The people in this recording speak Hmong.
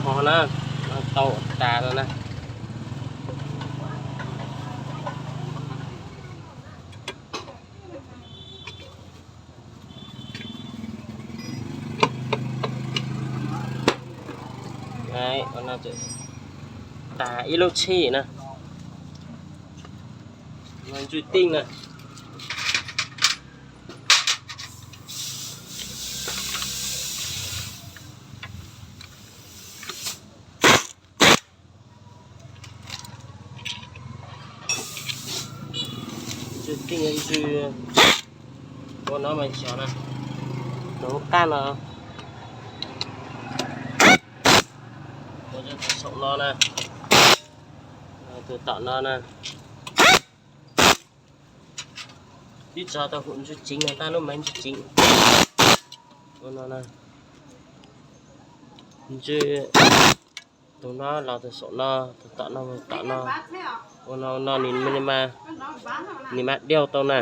Ho na, tau tas no na. Tas ib lub tshij na. Ntsuj tij na. Ntsuj tij, ntsuj ua no mas xyov na, tus hauv qab no, ua tus saum no na, tus tom no na. Twb tso tau hum ntsuj tsev no, tab lub mas ntsuj tsev ua no na. Ntsuj tus no los tus saum no, tus tom no mus tom no, ua no no nws, nws mas diaug tau na.